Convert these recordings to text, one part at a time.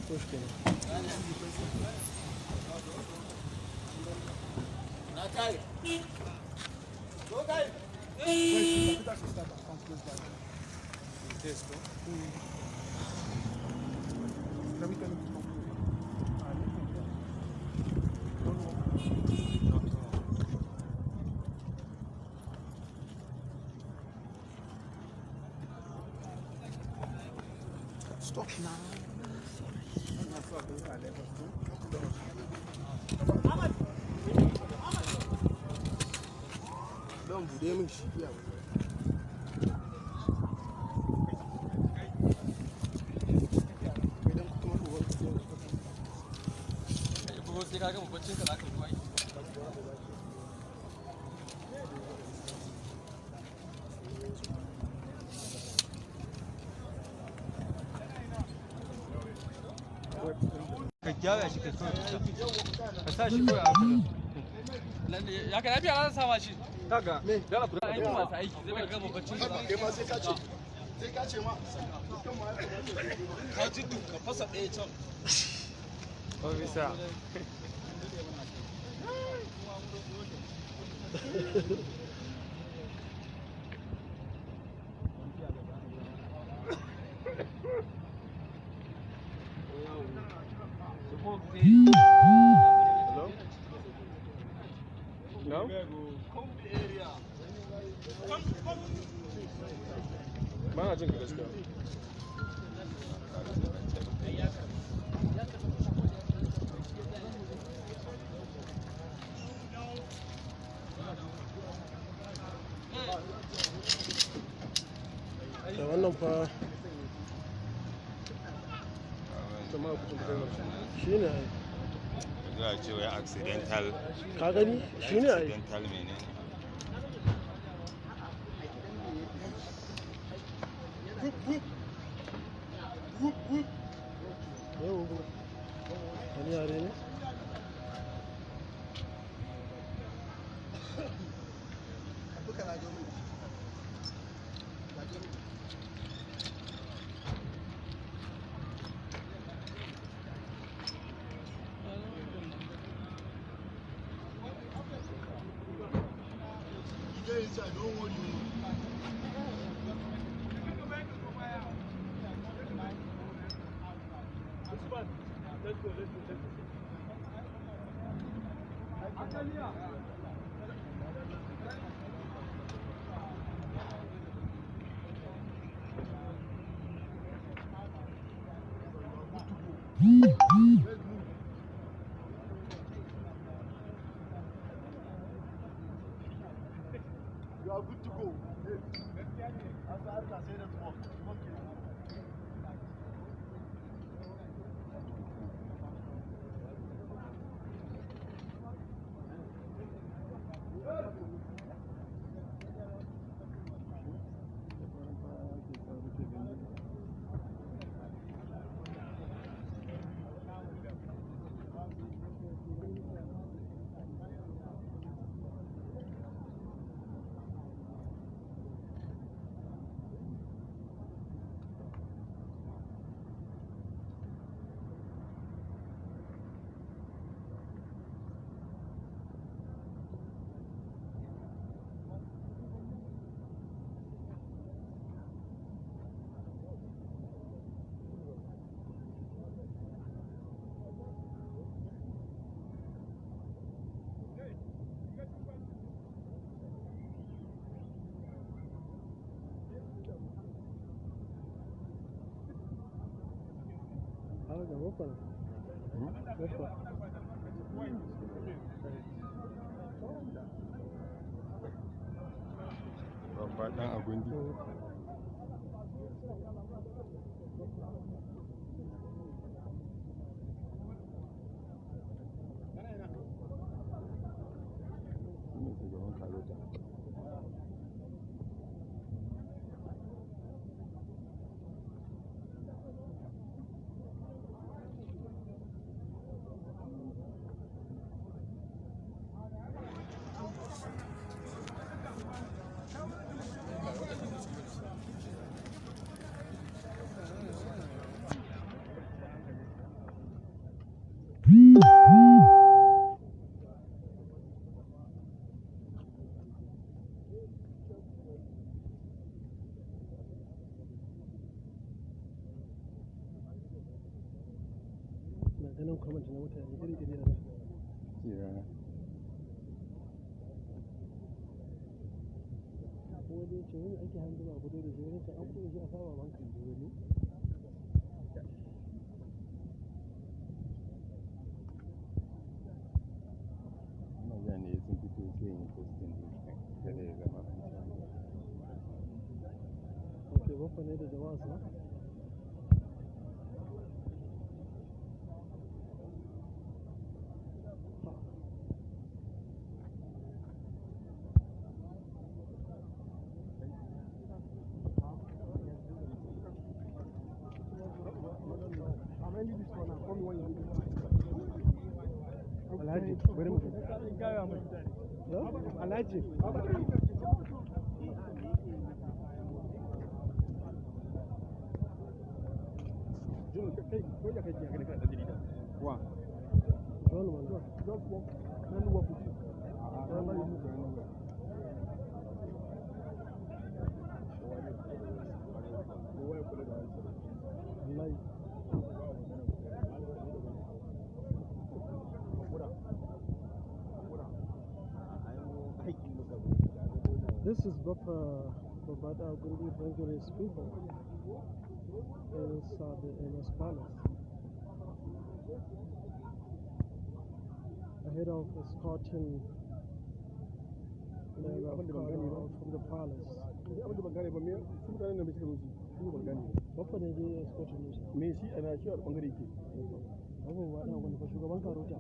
Ɗauko shi kenan. Wait, the should start and come close by. Let me tell him to come close. Ah, let him go. Don't walk. Stop now. Don bude min shi iya. Idan kuma uban ka sai Ko sai ka gama baccin ka za ka zo aiki. Ka gyara shi ka kawai ka sa shi kawai a haka. Ya ka lafiya za sama shi. Kaga dala ku Aiki masu aiki zai ka gama baccin ka. Kai ma sai ka ce sai ka ce ma dukkan ma ya kamata. Ka ji ka fasa ɗaya can. Officer. Hello? No? Ba na jin ka gaskiya. Da wannan fa Jama'a ku tun kai shi ne ai. Za a ce wai accidental. Ka gani? Shi ne ai. Accidental menene? Yau wani yare ne? You dey inside, don't worry. You are good to go. After Arka say that work. Okay. Har ga baffa nan. Baffa. Babba dan agundi. Shine shugaban Karota. jin comment na mutane iri-iri a nan. Yeah. Ko wani ya ce wani ake hanzu ba a fito da shi, wani ya ce an fito da shi a saba banka. Ina gane sun fito sai in yi posting din shi kada ya zama an canza. Ok, Baffa ne da jama'a sa. Alhaji, bari mu tafi. Alhaji. Kai, ko ya kake haka ne kana ɗan jarida? Wa? John man. Just walk. Let me walk with you. A'a, ni muku yana ba. Kowa ya kula da wancan. Wallahi. This is Baffa Babada Gundi bringing his people inside the Emir's palace ahead of escorting the Emir of Abin da ban gane Kano ba. out from the palace. Ni abin da ban gane ba, me su mutanen nan me suka zo su? Su ban gane ba. Baffa ne zai escorting musu. Me shi ana shi a bangare yake? Baffa Babada Gundi fa shugaban Karota.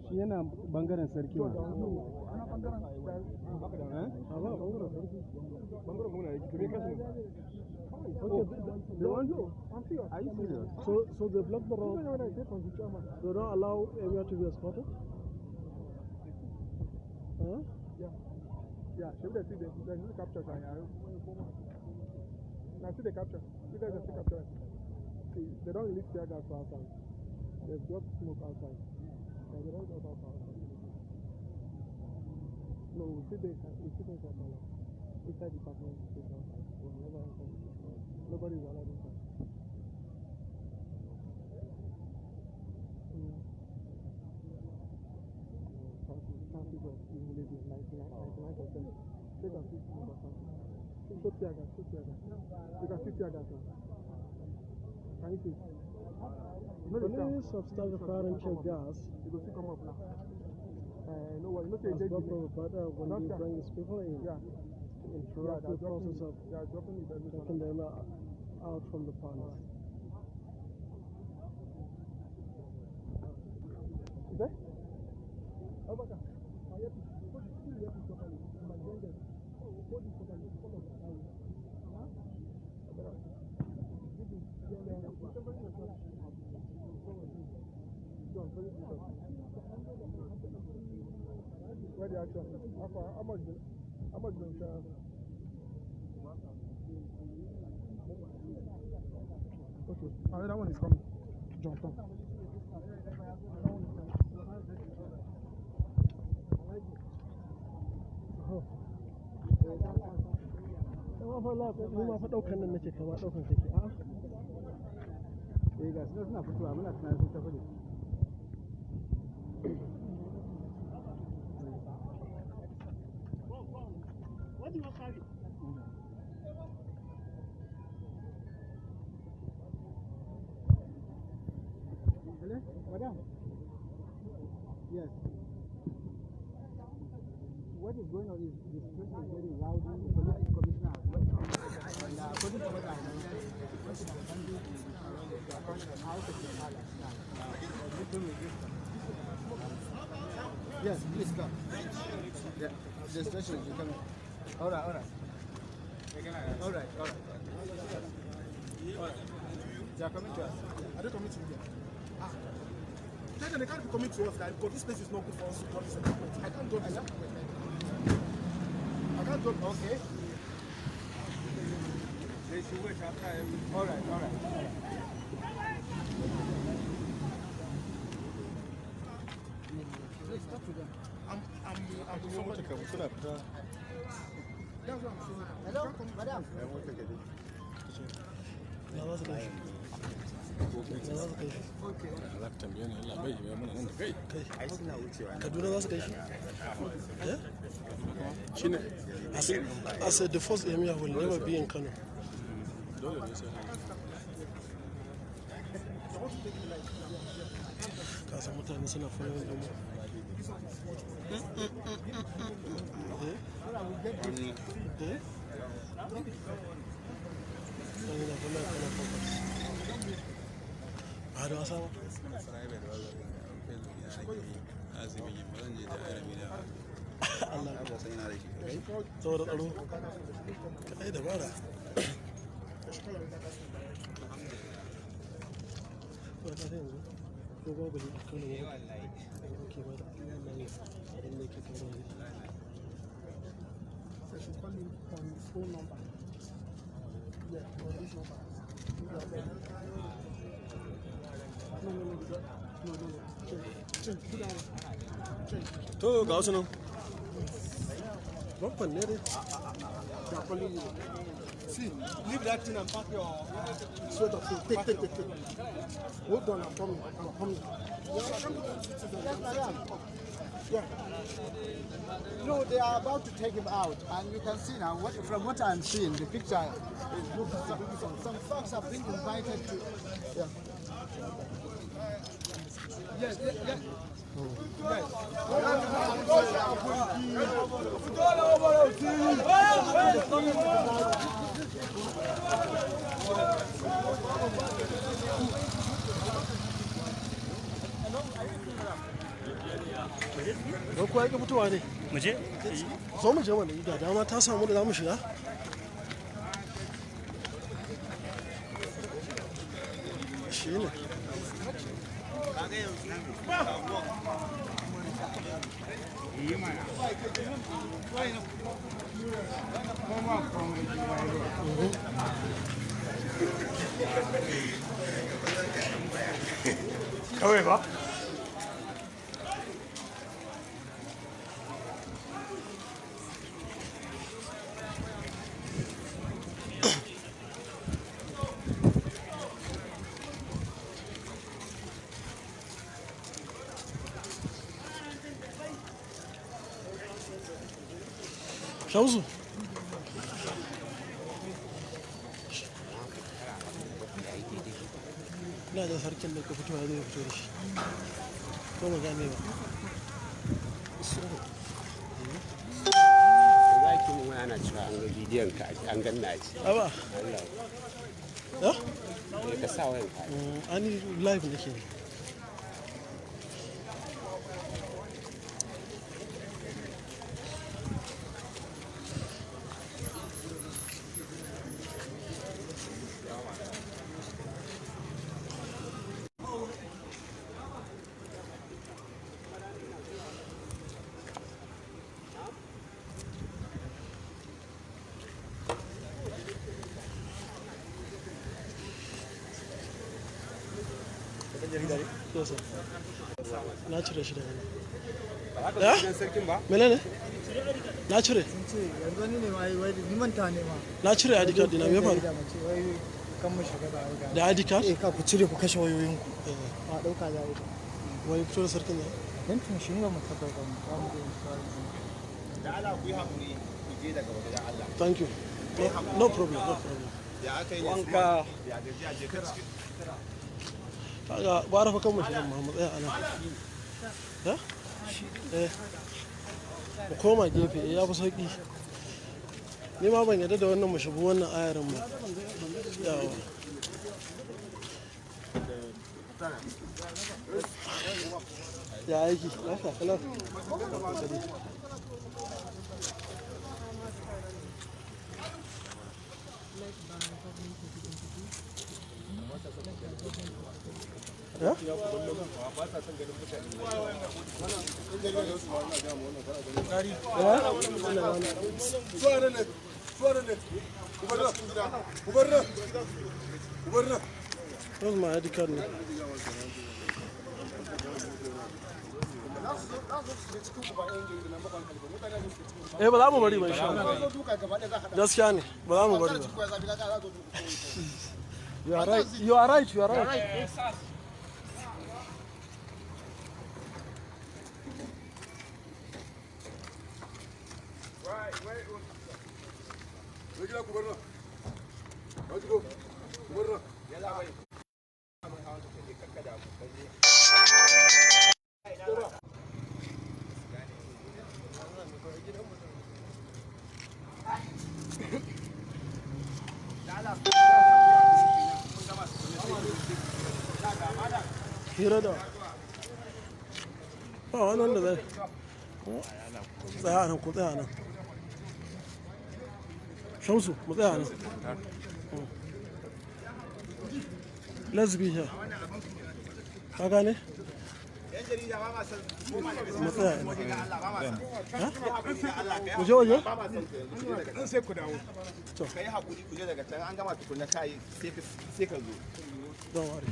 Shi yana bangaren sarki ma. Ana bangaren Eh? A ba bangaren sarki. Bangaren gwamna yake, to me kasu ne? Okay, The one I'm serious. Are you serious? so they block the road. When I say from the chairman. They don't allow area to be escorted. Huh? Yeah. Yeah, should they see the there's no capture now. Now see the capture. You guys are still capturing. See, they don't release tear gas for outside. They've dropped smoke outside. Yeah, they don't drop out for outside. No, we see the we see them inside palace. Inside the department state outside. We'll never enter. Nobody is allowed inside. Mm. Chances of even living 99%. Take and see smoke or something. Show tear gas, show tear gas. You can see tear gas now. Can you see? You know the sound? Police have started firing tear gas You go see come up now. No worry, no say as they Baffa Babada Gundi Doctor. brings his people in Yeah, to yeah, interrupt they're the dropping process it. of They are dropping it every taking time. them out from the palace. Is that? Abubakar, my earpiece. Put the earpiece properly. You might join them. Hold it properly. Come on, that way. Huh? Give me. Yeah, yeah, yeah. Whichever is your choice. John, very good. Where the action? How far? How much? How much the insurance? Okay, another one is coming. John, come. Amma fa ni ma fa ɗaukan nan nake kama ɗaukan kake. A'a. Eh, ga su nan suna fitowa, muna tunanin sun tafi ne. Hello, madam. Yes. What is going on is the situation is very rowdy. The police commissioner has went out, and according to what I know, what is happening is they are coming out of the palace now. There's little resistance. Yes, please come. Yeah, the station is coming. All right, all right. All right, all right. All right. They are coming to us. Are they coming to you? Ah. Tell them they can't be coming to us now because this place is not good for us to drop this equipment. I can't drop this equipment. I can't drop this. Okay. They should wait after every. All right, all right. All right. Please talk to them. I'm with somebody. Suna fita. That's what I'm saying. Hello, madam. Ya mota gari. Ya za su kai. Ina za su kai shi? Za ka tambaye ni, Allah bai yi mana nan da kai. Kai. Kaduna za su kai shi? Eh? Shine. I said the first emir will never be in Kano. Dole ne sai. Ka san mutane suna following din mu. Eh? Eh? Mutane na following Kano focus. Ba da wasa ba. Allah. Saboda tsaro. Kai dabara. Saboda ka san yanzu ko babu ne a Kano ba. Ke ba da Allah ne abin da yake faruwa ne. They should call him on his phone number. Yeah, on this number. No, no, no, no, no, no. Change, change, put down. Change. To ga wasu nan. Babban ne dai. They are calling you. See, leave that thing and pack your sweater. So take, take, take, take. Hold on, I'm coming. I'm coming. Yeah. No, they are about to take him out, and you can see now. What, from what I'm seeing, the picture is looks some folks have been invited to. Yeah. Yes, yes, yes. Don kuwa yake fitowa ne. Mu je? Zo mu je mana, ga dama ta samu da za mu shiga. Shi ne. Kawai ba? Shamsu. Ina da sarkin da ka fitowa zai fito da shi. Ko ba gane ba. Za ki mun ana cewa an ga bidiyon ka, an ganna a ciki. Aba. Allah. Ya? Eh, ka sa wayan ka. Ani live nake ne. Yes, sir. Na cire shi daga nan. Ba ka sarkin ba? Mene ne? Na cire. Ce yanzu wani ne ma wai ni manta ne ma. Na cire ID card dina, me ya faru? Mace wai kan mu shiga da auga. Da ID card? Eh, ka ku cire ku kashe wayoyinku. Ba dauka za a yi ba. Wai fito da sarkin ne? Dan tun shi ne ba mu tabbata ba mu ba mu da insurance. Da Allah ku yi hakuri, ku je daga waje da Allah. Thank you. No, no problem, no problem. Ya aka yi ne? Wanka. Ya gajiya, je ka ciki. Kaga gwara fa kan mu shiga mu tsaya a nan. Ya? Eh. Mu koma gefe, eh, ya fi sauki. Ni ma ban yarda da wannan mu shigo wannan ayarin ba. Yawa. Ya aiki, lafiya kalau. Ya? Where's my ID card now? Eh, ba za mu bari ba insha Allah. Gaskiya ne, ba za mu bari ba. You are right. You are right. You are right. Hira da ba wani wanda zai tsaya a nan, ku tsaya a nan. Shamsu, mu tsaya a nan. Let's be here. Ka gane? Mu tsaya a nan. Ha? Mu je waje? Sai ku dawo. To. Ka yi haƙuri, ku je daga can, an gama tukunna, ka yi sai ka zo. Don't worry.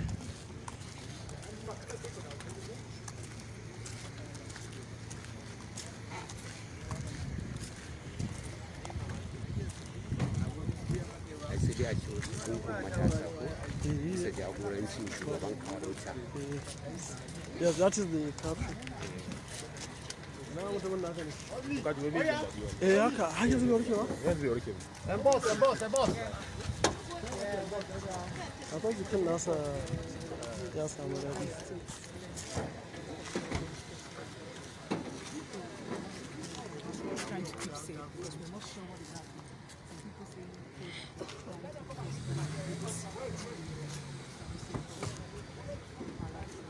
Ai sai dai a ce wasu gungun matasa ko bisa jagorancin shugaban karota. Yes, that is the caption. Na mutumin naka ne. Eh, haka, har yanzu bai warke ba? Yanzu bai warke ba. Akwai jikin nasa ya samu daɗi. Trying to keep safe because we're not sure what is happening. Some people say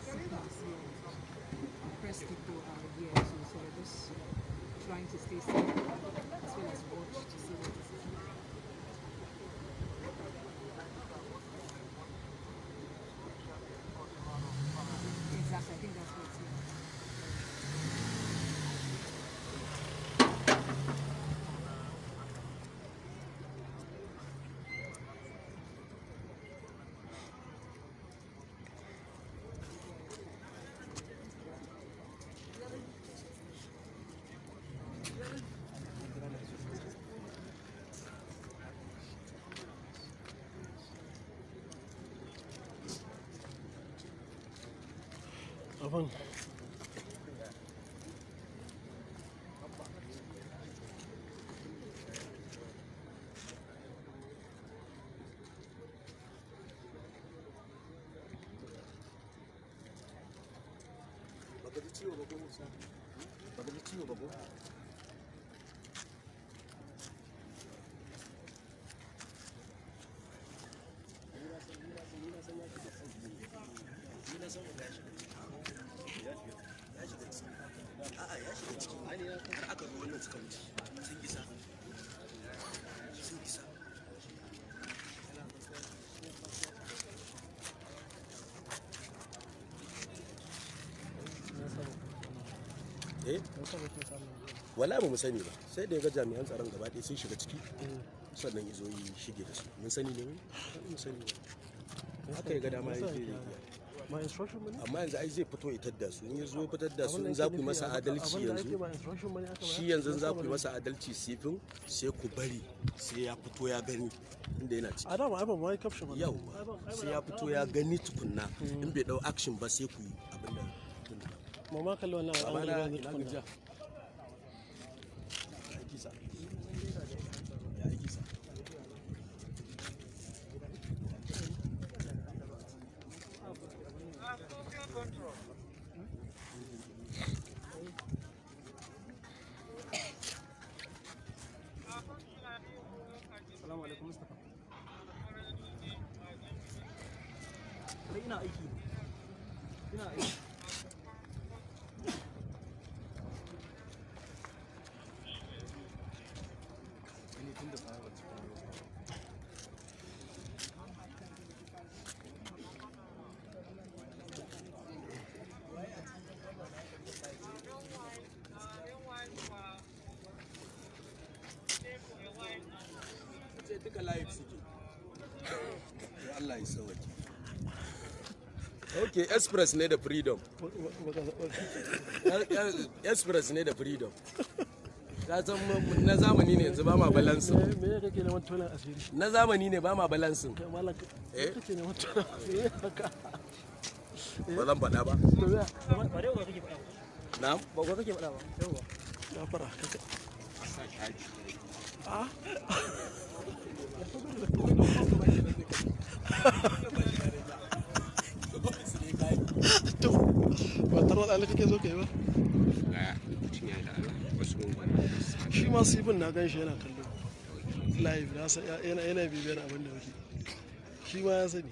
trying to press people are here too, so we're just trying to stay safe as well as watch to see what is happening. Exactly, I think that's what's here. Abin. Baka ji ciwo ba ko, Musa? Baka ji ciwo ba ko? Eh, wala ba mu sani ba, sai da ya ga jami'an tsaron gaba ɗaya sun shiga ciki sannan ya zo yi shige da su. Mun sani ne? Mun sani ba, haka ya ga dama ya je. My instruction money? Amma yanzu ai zai fito ya tadda su. In ya zo fitar da su, Abin da in za ake ku yi nufi masa adalci abin da ake yanzu ba instruction money aka shi bayar? yanzu za ku yi masa adalci sifin, sai ku bari sai ya fito ya gani inda yana ciki. A dama ai ban ma yi caption ba. Yau sai ya fito ya gani tukunna, in bai dau action ba sai ku yi abin da Mu ma kalli wannan Babana, angle yanzu ina tukunna. gajiya? Ya aiki sa? Ya aiki sa? Assalamu alaikum, Mustapha. Kai, ina aiki. Ina aiki. Ce duka live suke. To, Allah ya sauke. Okay, Express ne da Freedom. Express ne da Freedom. Ka san na zamani ne yanzu ba ma balansin. Me kake neman tonan asiri? Na zamani ne ba ma balansin. Kai malam, Eh? kake neman tonan asiri haka? Ba zan faɗa ba. To ya Ba dai uga kake faɗa ba. Na'am. Ba uga kake faɗa ba. Yawwa. Ya fara kaka. Ah? To, ba tarwatsa ne kake so ka yi ba? Ga lokacin ya da Allah wasu gungun. Shi ma sifin na gan shi yana kallo. Live, na san yana bibiyar abin da muke. Shi ma ya sani.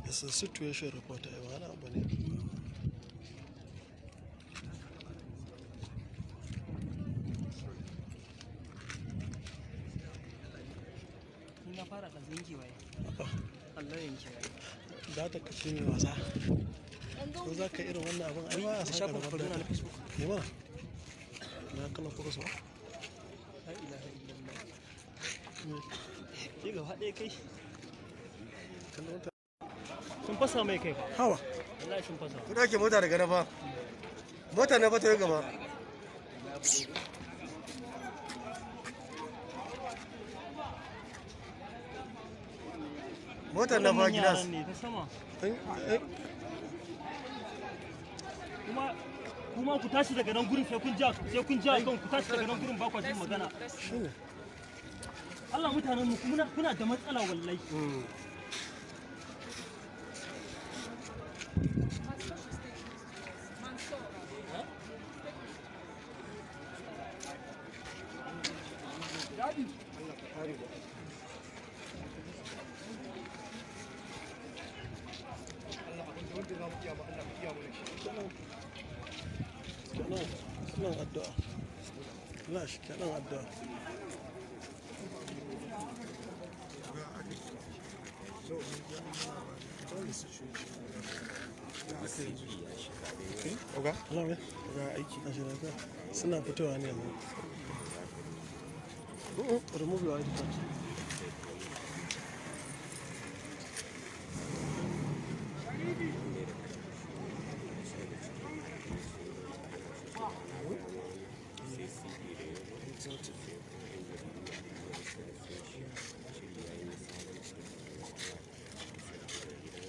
It's a situation report, ai wani abu ne. Ni na fara ɗazu yanke waye. Allah yanke waye. Za ta kashe mai wasa. Ko za ka irin wannan abin ai ba a Da san shafin karamar Kaduna na data. Facebook. Ne mana? Na kallon focus ba? La ilaha illallah. Ke gaba ɗaya kai. Kallon ta. Sun fasa mai kai fa. Hawa. Wallahi sun fasa. Ku dauke mota daga na fa. Mota na fa ta yi gaba. Motar na fa Waɗannan gilas. yaran ne ta sama. An- Kuma ku tashi daga nan gurin sai kun ja kan ku tashi daga nan gurin ba ku jin magana. Shine. Allah mutanen mu kuna da matsala wallahi. Kenan kenan addu'a. Lash kenan addu'a. Oga, Allah ne? ga aiki. A shi lafiya. Suna fitowa ne yanzu. Remove your ID card.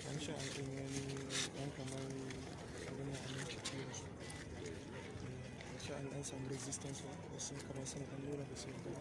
An ce an ɗan wani ɗan kamar abin nan an ciki da su. An ce an ɗan samu resistance ba, wasu kamar sun ɗan nuna ba su yarda ba.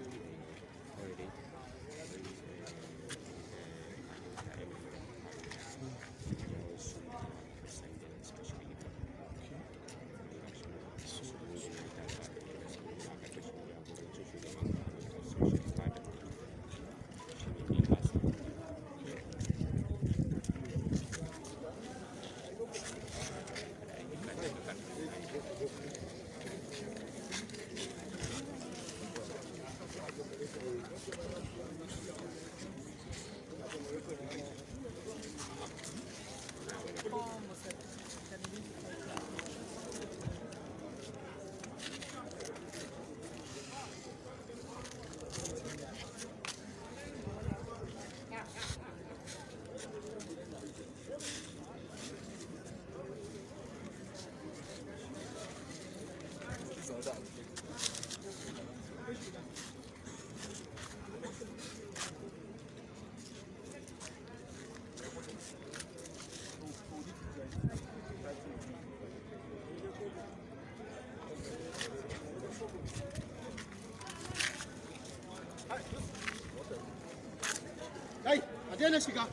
Kai, a daina shiga.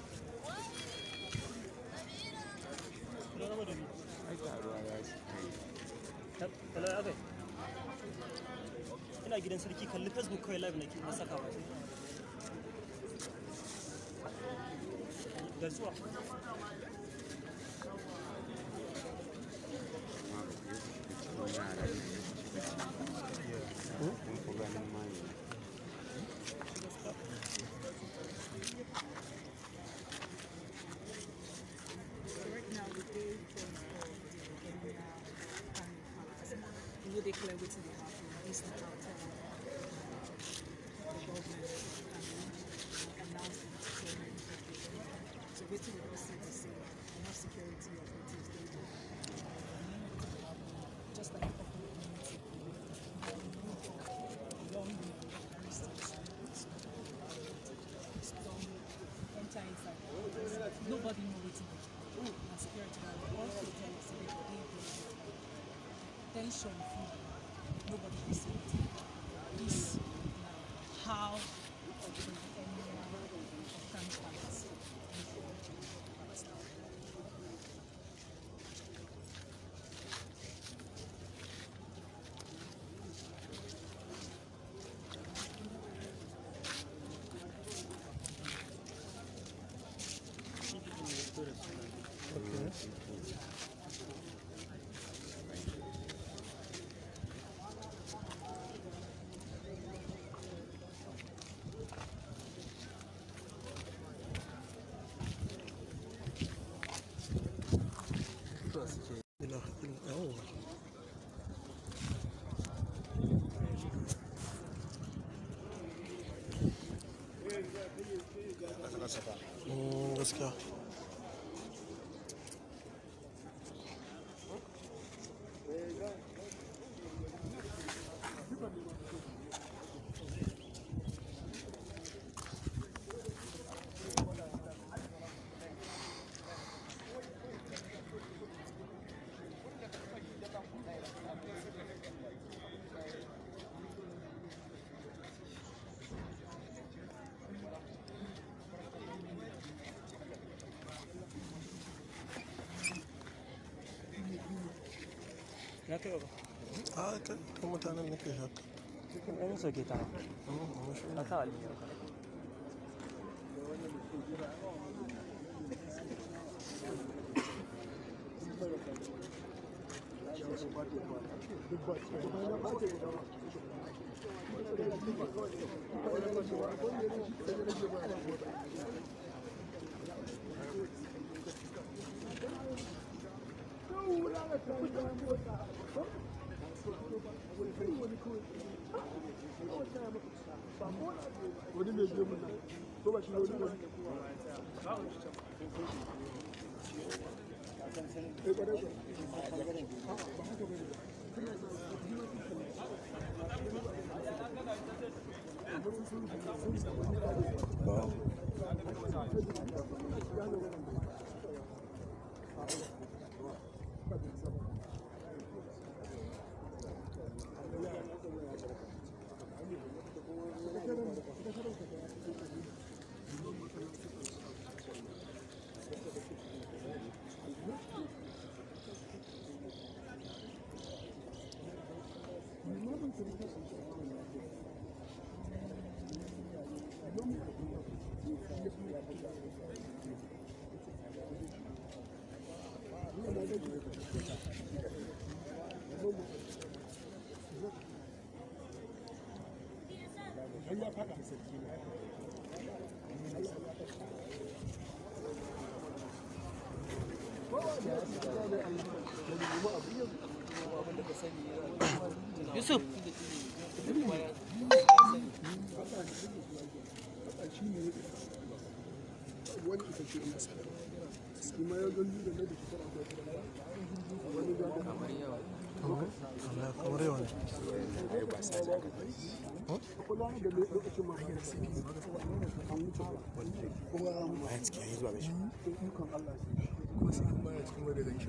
Kalla akai. Ina gidan sarki kalli Facebook kawai live nake na sakawa. Da zuwa. Right now, the day for the Kenya Army Palace. You know, they clear wetin dey happen. This na after the government announced the deployment of the Tension full, nobody fit say wetin. This na how the emir of Kano Palace right now. Ina ina yawwa. Gaskiya. Na kai ba. A kai kan mutanen nake shakka. Cikin ɗan soke ta. Amma shi A kan aliyu. Wani mai gemu nan ko ba shi ne wani wani eh kwarai kuwa. A'a, ba haka bane ba. Yusuf. Wani isasshe ina kuma ya gani da na da shekara wani da kamar yau ne. Ai ba sa aka bari. Akwai da lokacin ma an wuce ba Baya ciki yayi zuwa gashi. Ikon Allah shi. Kuma sai kun baya cikin wani da shi.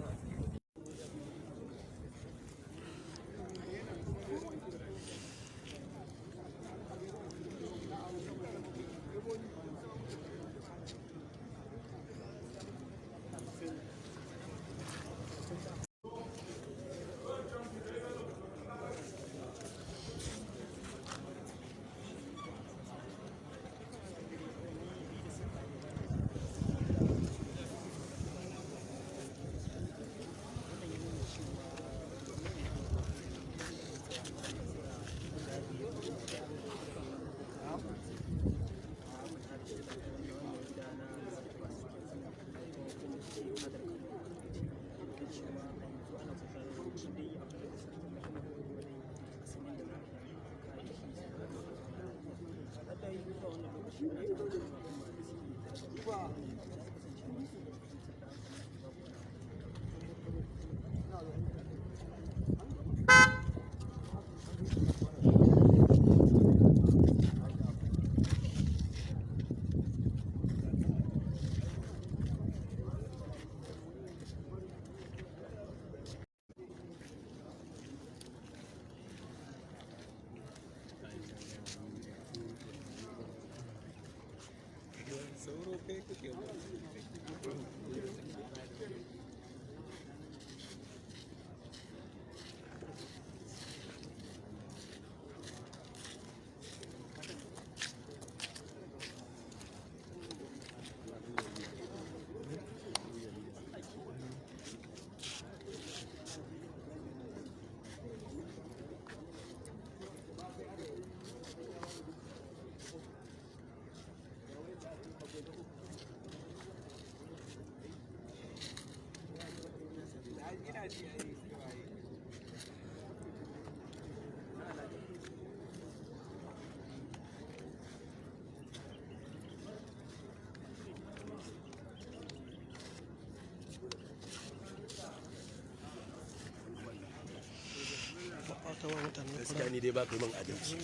Ɓata wa mutane Gaskiya ni dai ba ka yi min adalci,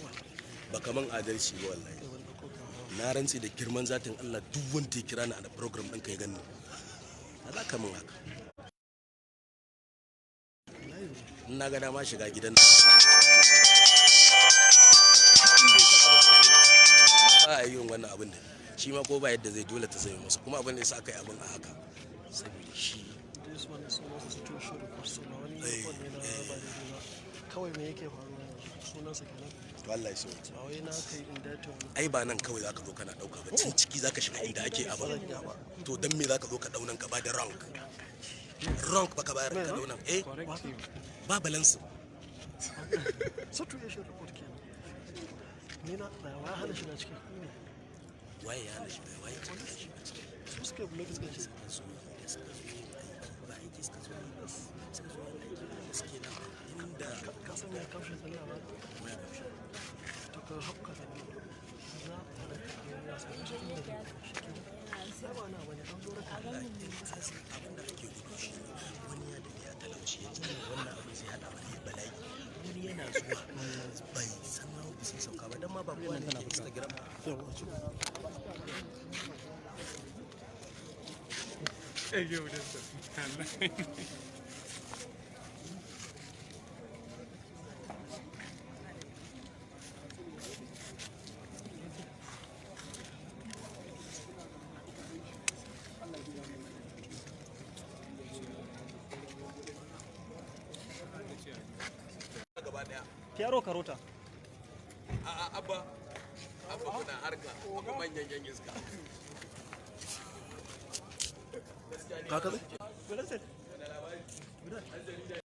ba ka min adalci ba wallahi. Na rantse da girman zatin Allah, duk wanda ya kira ni a program ɗin ka ya gani, a za ka min haka? In na ga dama shiga gidan ba a yi wannan abin da shi ma ko ba yadda zai dole ta zai masa, kuma abin da ya sa aka yi abin a haka saboda shi. This one is almost a situation report, so ba wani report ne na ba daidai ba. Kawai me yake faruwa yanzu sunansa kenan. To, Allah ya sauke. Ba wai na kai indicted wani. Ai ba nan kawai zaka zo kana dauka ba, cin ciki zaka shiga inda ake abin. To, dan me zaka zo ka daunan ka ba da wrong baka bayar ka daunan, eh, ba balance. Situation report kenan. Ni na da wa hana shiga ciki, ku ne. Waye ya hana shiga? Waye ya hana shiga ciki? Su suka blog suka ce Suka zo da suka zo yin aiki, ba aiki suka zo yi ba, suka zo yin aiki da suke nan inda Ka san me kamshin ɗin labarin? Waya kamshin. To, ka hauka da ni za a raka ya sa cikin da zai shi kenan. Ai ba na bane an zo raka. Abin da ake gudu shi ne wani ya da ya talauci yanzu ne, wannan abin zai hada wani bala'i. Wani yana zuwa bai san hawa bai sauka ba, dan ma ba kowa ne ke Instagram. Yawa ci. Gaba daya. Fiyaro Karota. A'a, abba, abba, muna harka, abba, manyan yan iska. Ka katse? Gudan.